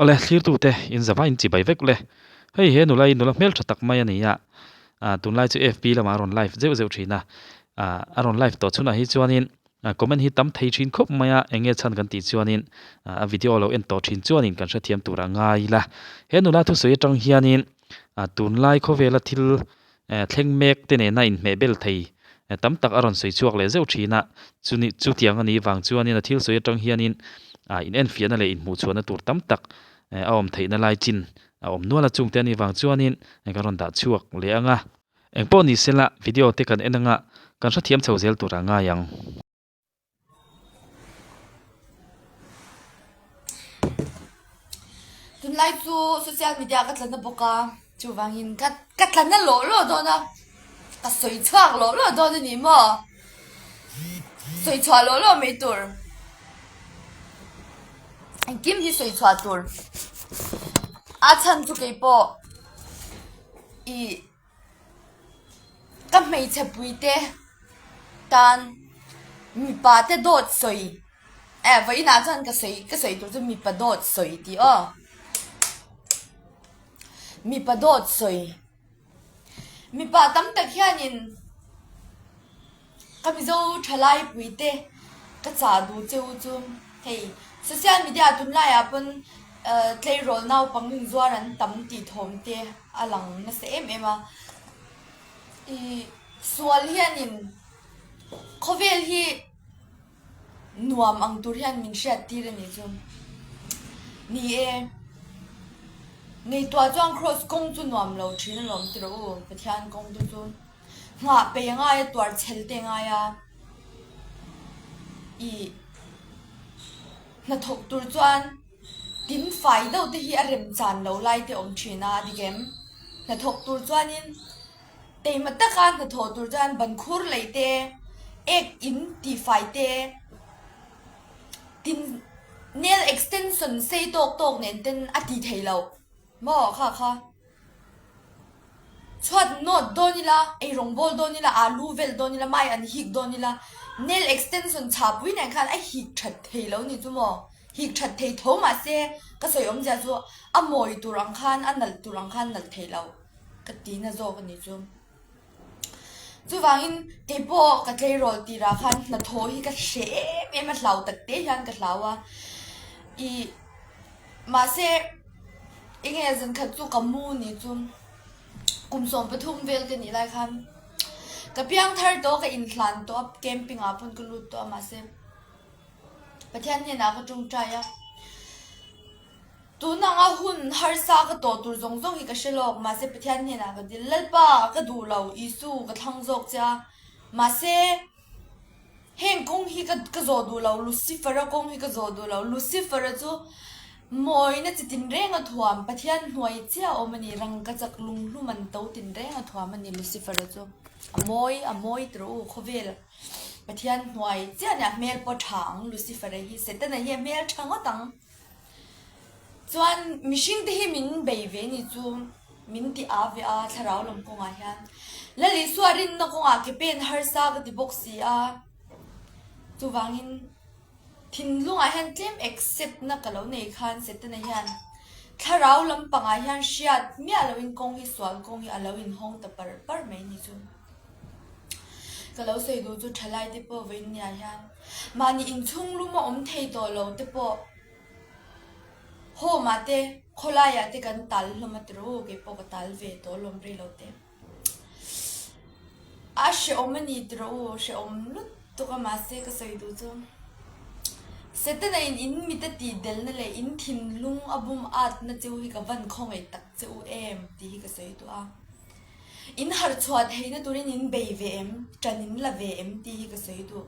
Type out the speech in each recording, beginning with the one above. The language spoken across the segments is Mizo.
Awle thlirtute in zava in chibai vek ule. Hei he nula hi nula hmeltha tak mai a ni a, ah tunlai chu FB lamah a rawn live zeuh zeuh thin a, ah a rawn live tawh chhunah hi chuanin ah comment hi tam thei thin khawp mai a, eng nge chhan kan tih chuanin ah a video lo en tawh thin chuanin kan hrethiam tur a ngai ila. He nula thusawi atang hianin ah tunlai khawvela thil eh thleng mek te nena inhmeh bel thei eh tam tak a rawn sawi chhuak leh zeuh thin a, chuni chutiang a nih vang chuanin a thil sawi atang hianin ah in enfiahna leh inhmuhchhuahna tur tam tak eh a awm theihna lai chin a awm nual a chungte a nih vang chuanin kan rawn dah chhuak leh ang a. Engpawh ni sela video te kan en anga kan hrethiam chho zel tur a ngai ang. Tunlai chu social media ka tlan na bawk a, chuvangin ka ka tlan na lawh lawh dawn a, ka sawi chhuak lawh lawh dawn a ni maw? Sawi chhuah lawh lawh mai tur, engkim hi sawi chhuah tur, a chhan chu keipawh ih. Ka hmeichhe puite tan mipa te dawt sawi eh vawiinah chuan ka sawi ka sawi tur chu mipa dawt sawi tih aw mipa dawt sawi mipa tam tak hianin Ka Mizo thalai puite ka chah duh che u chu hei social media tunlaiah pawn tleirawl naupang inzuar an tam tih thawm te a lang nasa em em a, ih sual hianin khawvel hi nuam ang tur hian min hriat tir a nih chu. Ni e, ngaihtuah chuan kraws kawng chu nuam lo thin alawm ti rawh u Pathian kawng te chu. Nghah pe ngai a tuar chhel te ngai a, ih hnathawk tur chuan tin fai deuh te hi a rem chan lo lai te awm thin a dik em? Hnathawk tur chuanin teima taka hnathawh tur chuan ban khur lei te, ek in tih fai te, tin nail extension sei tawk tawk nen ten a ti thei lo maw kha kha. Chhuat nawt dawn ila, eirawng bawl dawn ila, alu vel dawn ila, mai an hik dawn ila, nail extension chhahpui nen khan a hik that thei lo ni chu maw? Hik that thei tho mahse ka sawi awmzia chu a mawi tur ang khan a nalh tur ang khan nalh thei lo ka ti na zawk a ni chu. Chuvangin keipawh ka tleirawl tirah khan hnathawh hi ka hre em em a, hlau tak te hian ka hlau a, ih mahse enge zankhat chu ka mu ni chu kum 13 vel ka nih lai khan ka piang thar tawh a, ka inhlan tawh a, camping ah pawn ka lut tawh a mahse Pathian hnenah ka tawngtai a. Tun anga hun harsa ka tawh tur zawng zawng hi ka hre lawk, mahse Pathian hnenah ka dil, Lalpa, ka duh lo, Isu, ka thlang zawk che a, mahse heng kawng hi ka ka zawh duh lo, Lucifer-a kawng hi ka zawh duh lo, Lucifer-a chu mawina chi tinreng a thuam, Pathian hnuai chiah a awm a ni, rangkachak lunghlum an to tinreng a thuam a ni Lucifer-a chu, a mawi, a mawi tawh u, khawvel Pathian hnuai chiah a ni, a hmel pawh tha ang Lucifer-a hi, Setana hi a hmel tha ngawt ang. Chuan mihring te hi min bei ve ni chu min ti a ve a thlarau lam kawngah hian Lal Isua rinna kawngah ke pen harsa ka ti bawk si a, chuvangin thinlungah hian tlem accept na ka lo nei khan Setana hian thlarau lampangah hian hriat miah loin kawng hi sual kawng hi a lo inhawng ta par par mai ni chu. Ka lo sawi duh chu thalai te pawh vawinia hian mahni inchhung lum a awm thei tawh lo te pawh Home ah te khawlai ah te kan tal hlawm a tiraw kei pawh ka tal ve tawh lawm rei lo te. A hrehawm a ni tiraw hrehawm lutuk a mahse ka sawi duh chu Setana in in mit a tih delna leh in thinlung a bum at na cheu hi ka van khawngaih tak che u em tih hi ka sawi duh a. In harh chhuah theihna turin in bei ve em, ṭan in la ve em tih hi ka sawi duh.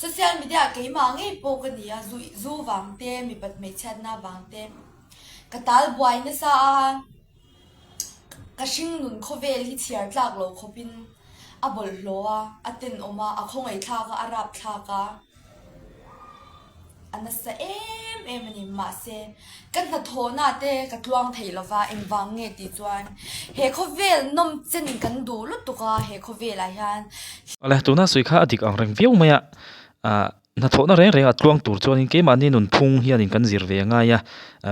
Social media keimah ngei pawh ka ni a, zu zu vang te, mipat hmeichhiatna vang te ka tal buai nasa a, ka hringnun khawvel hi chhiar tlak lo khawpin a bawlhhlawh a, a tenawm a, a khawngaihthlak a, a rapthlak a. A nasa em em a ni. Mahse, ka hnathawhna te ka tluang thei lo va, engvang nge tih chuan he khawvel nawm chen kan duh lutuk a, he khawvelah hian. Awle, tuna sawi kha a dik ang reng viau mai a, ah Hnathawhna reng reng a tluang tur chuanin keimahni nunphung hianin kan zir ve a ngai a,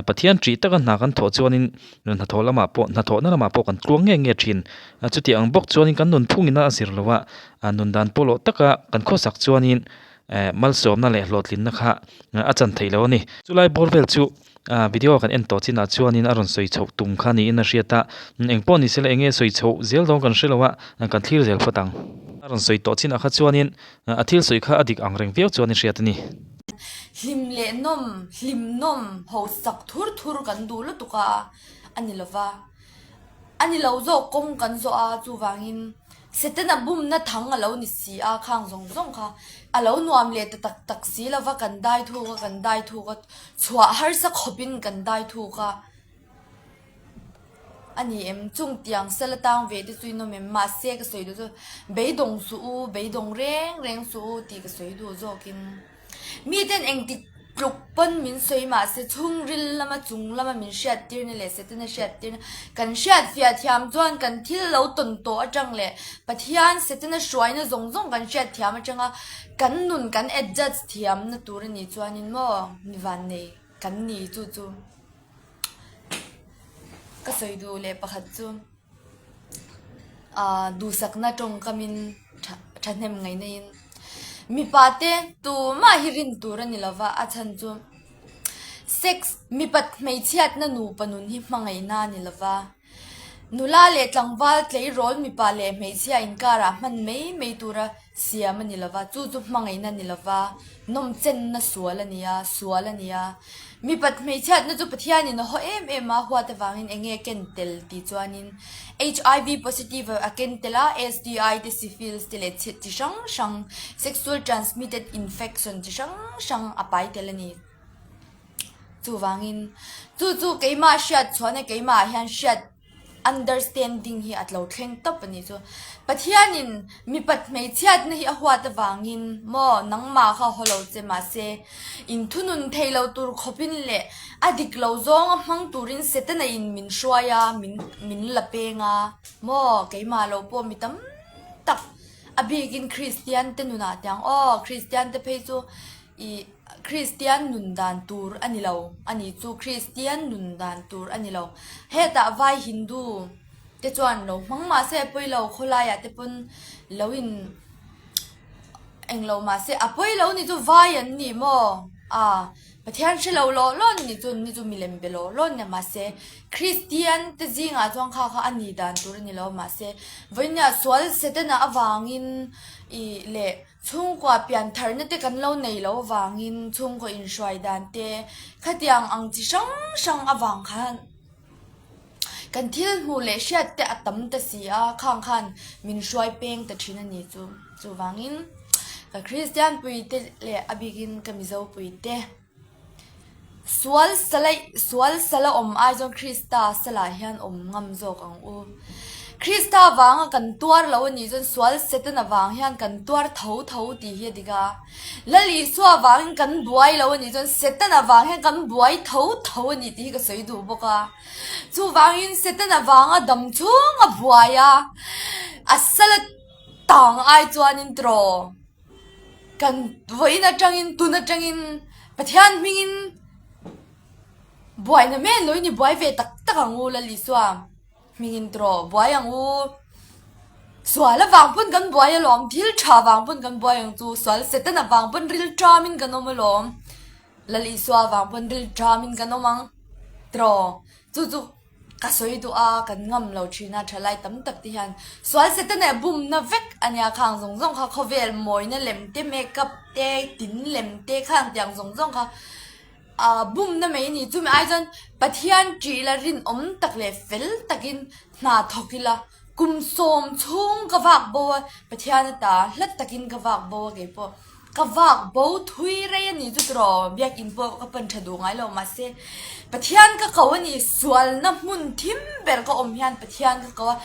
Pathian ṭih taka hna kan thawh chuanin hnathawh lamah pawh hnathawhna lamah pawh kan tluang nge nge ṭhin. Chuti ang bawk chuanin kan nunphungin a zir lo a, nundan pawlawh taka kan khawsak chuanin malsawmna leh hlawhtlinna kha a chan theih lo a ni. Chulai bawr vel chu video kan en tawh chinah chuanin a rawn sawi chhoh tum kha niin a hriat a, engpawh ni sela enge sawi chhoh zel dawn kan hre lo a, kan thlir zel phawt ang. A rawn sawi tawh chinah kha chuanin a thil sawi kha a dik ang reng viau chuan i hriat a ni. Hlim leh nawm, hlim nawm, hausak thur thur kan duh lutuk a, a ni lova. A ni lo zawk kawng kan zawh a, chuvangin Setana bumna thang a lo ni si a, khang zawng zawng kha a lo nuam leh ta tak tak si lova kan dai thuk a, kan dai thuk a, chhuah harsa khawpin kan dai thuk a. A ni em? Chung tiang sel atang ve te chu i nawm em? Mahse ka sawi duh chu beidawng suh u, beidawng reng reng suh u tih ka sawi duh zawkin miten engtik tluk pawn min sawi mahse chhungril lama chung lama min hriat tirna leh Setana hriat tirna kan hriat fiah thiam chuan kan thil lo tawn tawh atang leh Pathian Setana hruaina zawng zawng kan hriat thiam atanga kan nun kan adjust thiamna tur a nih chuanin maw mi vannei kan ni chu chu. Ka sawi duh leh pakhat chu ah duhsakna tawngkamin tha thahnem ngaihnain mipa te tumah hi rin tur a ni lova a chhan chu sex mipat hmeichhiatna nupa nun hi hmangaihna a ni lova nula leh tlangval tleirawl mipa leh hmeichhia inkarah hman mai mai tura siam a ni lova chu chu hmangaihna a ni lova nawmchenna sual a ni a sual a ni a. Mipat hmeichhiatna chu Pathianin a haw em em a, huat avangin eng nge ken tel tih chuanin HIV positive a ken tel a, STI te, syphilis te leh chhe chi hrang hrang, sexual transmitted infection chi hrang hrang a pai tel a ni. Chuvangin chu chu keimah hriat chhuahna keimah ah hian hriat Understanding hi a tlo thleng tawp a nih chu. Pathianin mipat hmeichhiatna hi a huat avangin maw nangmah kha haw lo che mahse inthunun thei lo tur khawpin leh a dik lo zawnga hmang turin Setana in min hruai a, min min la peng a maw keimah lo pawh mi tam tak a bikin Kristian te nunah tiang aw Kristian te phei chu ih Kristian nun dan tur a ni lo a ni chu Kristian nun dan tur a ni lo. Hetah vai Hindu te chuan lo hmang mah se a pawi lo khawlaiah te pawn lo in eng lo mah se a pawi lo ni chu vai an ni maw a Pathian hre lo lawh lawh ni chu ni chu milem be lawh lawh nia mahse Kristian te zingah chuan kha kha a ni dan tur a ni lo mahse vawinia sual Setana avangin ih leh Chhungkua piantharna te kan lo nei lo avangin chhungkaw inhruai dan te khatiang ang chi hrang hrang avang khan kan thil hmuh leh hriat te a tam ta si a, khang khan min hruai peng ta thin a ni chu. Chuvangin ka Kristian puite leh a bikin ka Mizo puite. Sual sala sual sala awm ai chuan Krista salah hian awm ngam zawk ang u. Krista vanga kan tuar lo a nih chuan sual Setana vang hian kan tuar tho tho tih hi a dik a. Lal Isua vangin kan buai lo a nih chuan Setana vang hian kan buai tho tho a ni tih hi ka sawi duh bawk a. Chuvangin Setana vanga dam chhunga buai a, a sala tang ai chuanin tiraw. Kan vawiin atangin tun atangin Pathian hmingin buaina men lo in i buai ve tak tak ang u Lal Isua hmingin tawh buai ang u. Sual avang pawn kan buai alawm thil tha vang pawn kan buai ang chu sual Setana vang pawn ril ṭamin kan awm alawm Lal Isua vang pawn ril ṭamin kan awm ang tawh chu chu. Ka sawi duh a, kan ngam lo thin a, thalai tam tak te hian sual Setana bumna vek a nia khang zawng zawng kha khawvel mawina lem te makeup te tin lem te khang tiang zawng zawng kha ah bumna mai a ni chumi ai chuan Pathian ṭih la rinawm tak leh fel takin hna thawk ila kum sawm chhung ka vak bo a Pathian ata hlat takin ka vak bo a keipawh. Ka vak bo thui rei a ni chu tiraw, biakinn pawh ka pan tha duh ngai lo mahse Pathian ka ko a ni, sualna hmun thim ber ka awm hian Pathian ka ko a,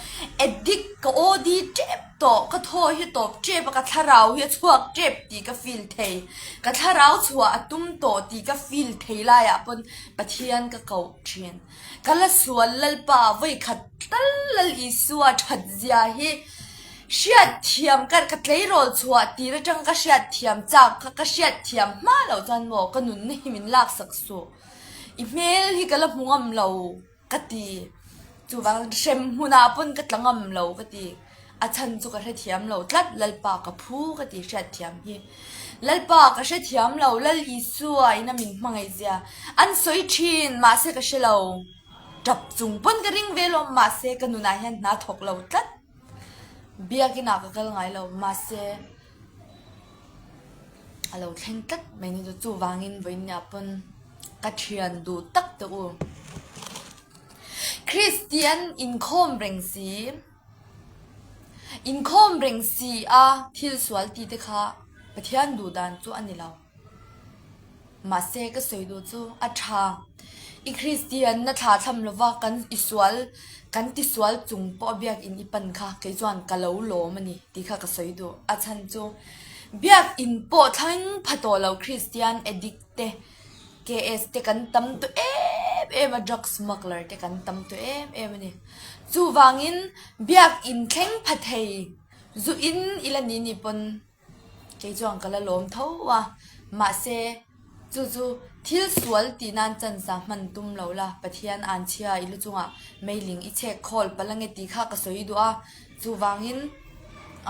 addict ka OD tep tawh, ka thaw hi tawp tep a, ka thlarau hi a chhuak tep tih ka feel thei, ka thlarau chhuah a tum tawh tih ka feel thei laiah pawn Pathian ka koh thin. Ka la sual Lalpa vawikhat tal Lal Isua that zia hi. Hriatthiam ka ka tleirawl chhuah tir atang ka hriatthiam chak kha ka hriatthiam hma loh chuan maw ka nunna hi min laksak suh. I hmel hi ka la hmu ngam lo ka ti. Chuvang hrem hmunah pawn ka tla ngam lo ka ti. A chhan chu ka hrethiam lo tlat Lalpa ka phu ka ti hriatthiam hi. Lalpa ka hrethiam lo Lal Isua ina min hmangaih zia an sawi thin mahse ka hre lo. Tap chung pawn ka ring ve lawm mahse ka nunah hian hna thawk lo tlat. Biakin ah ka kal ngai lo mahse a lo thleng tlat mai ni chu chuvangin vawiin ah pawn ka thian duh tak te u. Kristian inkhawm reng si inkhawm reng si a thil sual ti te kha Pathian duh dan chu a ni lo. Mahse ka sawi duh chu a tha. I Kristianna thla thlam lova kan i sual, kan ti sual chung pawh a biakinn i pan kha kei chuan ka lo lawm a ni tih kha ka sawi duh. A chhan chu biakinn pawh thleng pha tawh lo Kristian addict te, KS te kan tam tawh em em a, drug smuggler te kan tam tawh em em a ni. Chuvangin biakinn thleng pha thei zu in ila ni ni pawn Kei chuan ka la lawm tho a, mahse chu chu thil sual tih nan chansa hman tum lo la, Pathian an chhia i lu chungah meiling i chhek khawl palh ange tih kha ka sawi duh a, chuvangin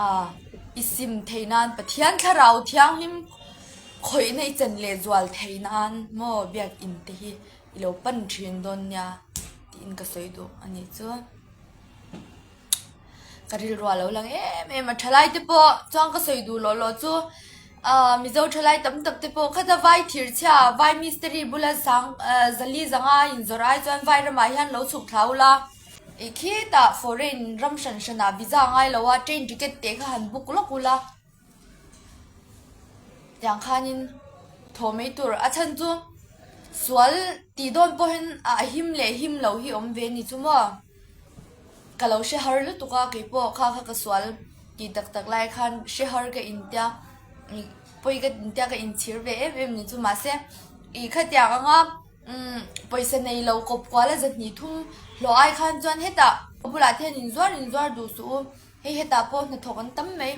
ah i sim thei nan Pathian thlarau thianghlim khawihna i chen leh zual thei nan maw biakinn te hi i lo pan thin dawn nia tiin ka sawi duh a nih chu. Ka rilru a lo lang em em a, thalai te pawh chuan ka sawi duh lawh lawh chu ahh Mizo thalai tam tak te pawh khata vai thir chhia vai mistiri bula sang ahh zali zanga inzawrh ai chuan vai ramah hian lo chhuk thla ula ih khitah foreign ram hran hranah visa ngai lo a train ticket te kha han book lawk ula. Tiang khanin thaw mai tur a chhan chu sual tih dawn pawhin a him leh him lo hi awm ve ni chu maw ka lo hre har lutuk a keipawh kha kha ka sual tih tak tak lai khan hre har ka intia ih pawi ka intia ka inchhir ve em em ni chu mahse ih khatiang anga umm pawisa nei lo kawp kual a zahnih thum hlawh ai khan chuan hetah a bulah te hian inzuar inzuar duh suh u. Hei hetah pawh hnathawk an tam mai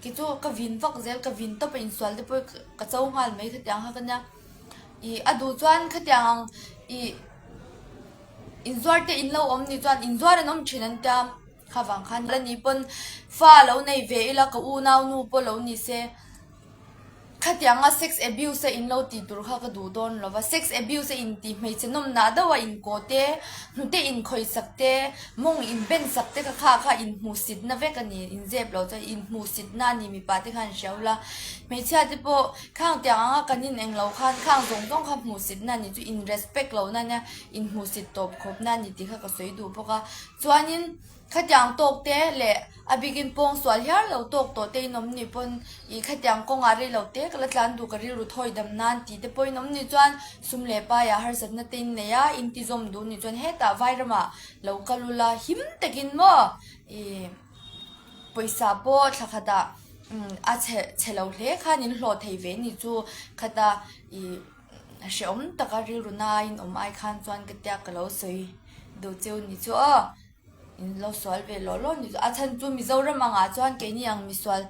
kei chu ka vin vak zel ka vin tawp a insual te pawh ka cho nghal mai khatiang kha ka nia ih a duh chuan khatiang ang ih inzuar te in lo awm ni chuan inzuar an awm thin an tia kha vang khan la ni pawn fa lo nei ve ila ka unau nu pawh lo ni se. Khatianga sex abuse a in lo tih tur kha ka duh dawn lo va, sex abuse a in tih hmeichhe nawmnah deuh a in kaw te, hnute in khawisak te, mawng in ben sak te kha kha kha in hmuhsitna vek a ni, in zep lo chuan in hmuhsitna a ni mipa te khan hria ula, hmeichhia te pawh khang tiang anga kan in eng lo khan khang zawng zawng kha hmuhsitna a ni chu in respect lo na nia, in hmuhsit tawp khawp na a ni tih kha ka sawi duh bawk a, chuanin. Khatiang tawk te leh a bikin pawng sual hial lo tawk tawh te in awm ni pawn ih khatiang kawngah rei lo te ka la tlan duh ka rilru thawi dam nan tih te pawhin awm ni chuan sum leh paiah harsatna te in nei a in ti zawm duh ni chuan hetah vairamah lo kal ula him takin maw ih pawisa pawh thla khatah a chhe chhe lo hle khan in hlawh thei ve ni chu khata ih hrehawm taka rilru nain awm ai khan chuan ka tia ka lo sawi duh cheu ni chu aw. In lo sual ve lawh lawh ni chu a chhan chu Mizoram angah chuan keini ang misual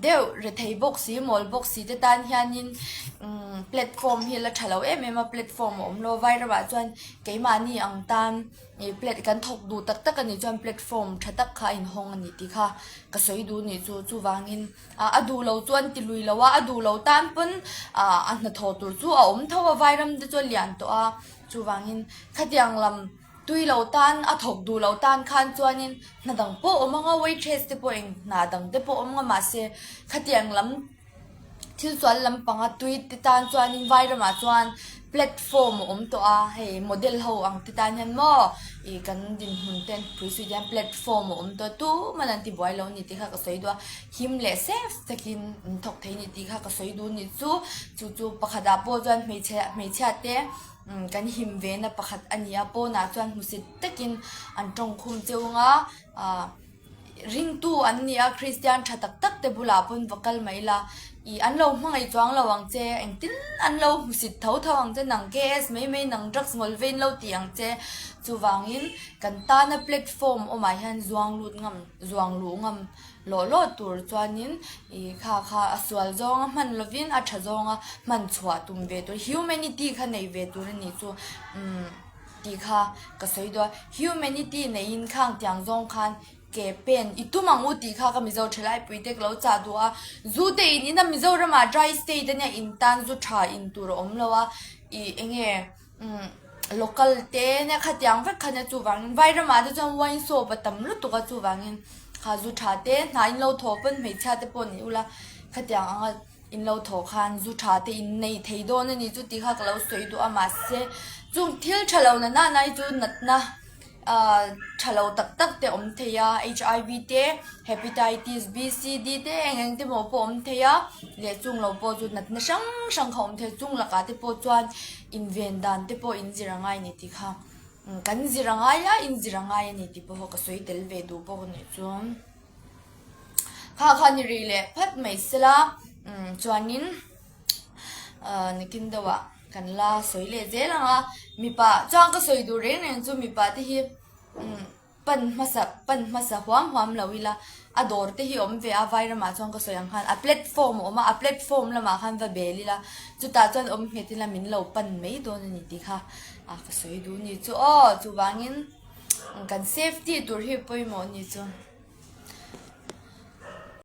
deuh rethei bawk si mawl bawk si te tan hianin umm platform hi la tha lo em em a platform a awm lo a vairamah chuan keimahni ang tan ih plat kan thawk duh tak tak a nih chuan platform tha tak kha a inhawng a ni tih kha ka sawi duh nih chu chuvangin ah a duh lo chuan ti lui lo a a duh lo tan pawn ah a hnathawh tur chu a awm tho a vairam te chu a lian tawh a chuvangin khatiang lam. Tui lo tan, a thawk duh lo tan khan chuanin hna dang pawh awm ang a, waitress te pawh eng hna dang te pawh awm ang a, mahse khatiang lam thil sual lampanga tui te tan chuanin vai ramah chuan platform a awm tawh a, hei model ho ang te tan hian maw ih kan dinhmun te an pui suih hian platform a awm tawh a, tuman an ti buai lo a ni tih kha ka sawi duh a, him leh safe takin an thawk thei a ni tih kha ka sawi duh a ni chu, chu chu pakhatah pawh chuan hmeichhe hmeichhia te. Kan him ve na pakhat a ni a, pawnah chuan hmusit takin an tawngkhum cheu ang a, ah ringtu an ni a, Kristian tha tak tak te bulah pawn va kal mai la, ih an lo hmangaih chuang lo ang che, engtin an lo hmusit tho tho ang che, nang KS mai mai nang drugs ngawl vein lo ti ang che, chuvangin kan tana platform awmah hian zuang lut ngam, zuang luh ngam. Law law tur chuanin ih kha kha a sual zawnga hman lovin a tha zawnga hman chhuah tum ve tur humanity kha nei ve tur a nih chu umm tih kha ka sawi dawn humanity neiin khang tiang zawng khan ke pen i tum ang u tih kha ka Mizo thalai pui te ka lo chah duh a zu te in in a Mizoramah dry state ania in tan zu tha in tur a awm lo a ih eng nge. Umm local te nia khatiang vek kha nia chuvangin vairamah te chuan wine shop a tam lutuk a chuvangin kha zu tha te hna in lo thawh pawn hmeichhia te pawh ni ula khatiang anga in lo thawh khan zu tha te in nei thei dawn a ni chu tih kha ka lo sawi duh a mahse chung thil tha lo na na na hi chu natna. Ahh tha lo tak tak te awm thei a HIV te hepatitis B C D te eng eng te maw pawh awm thei a leh chung lo pawh chu natna hrang hrang kha awm thei a chung lakah te pawh chuan inven dan te pawh inzir a ngai a ni tih kha kan zir a ngai a inzir a ngai a ni tih pawh ka sawi tel ve duh bawk a nih chu kha kha ni rih leh phat mai sela chuanin ahh nikin deuhah. Kan la sawi leh zel ang a, mipa chuan ka sawi duh reng reng chu mipa te hi umm pan hmasa pan hmasa huam huam lo ila a dawr te hi awm ve a vai ramah chuan ka sawi ang khan a platform a awm a a platform lamah khan va bel ila chutah chuan awm nghet ila min lo pan mai dawn a ni tih kha a ka sawi duh ni chu aw chuvangin kan safety tur hi pawimawh a ni chu.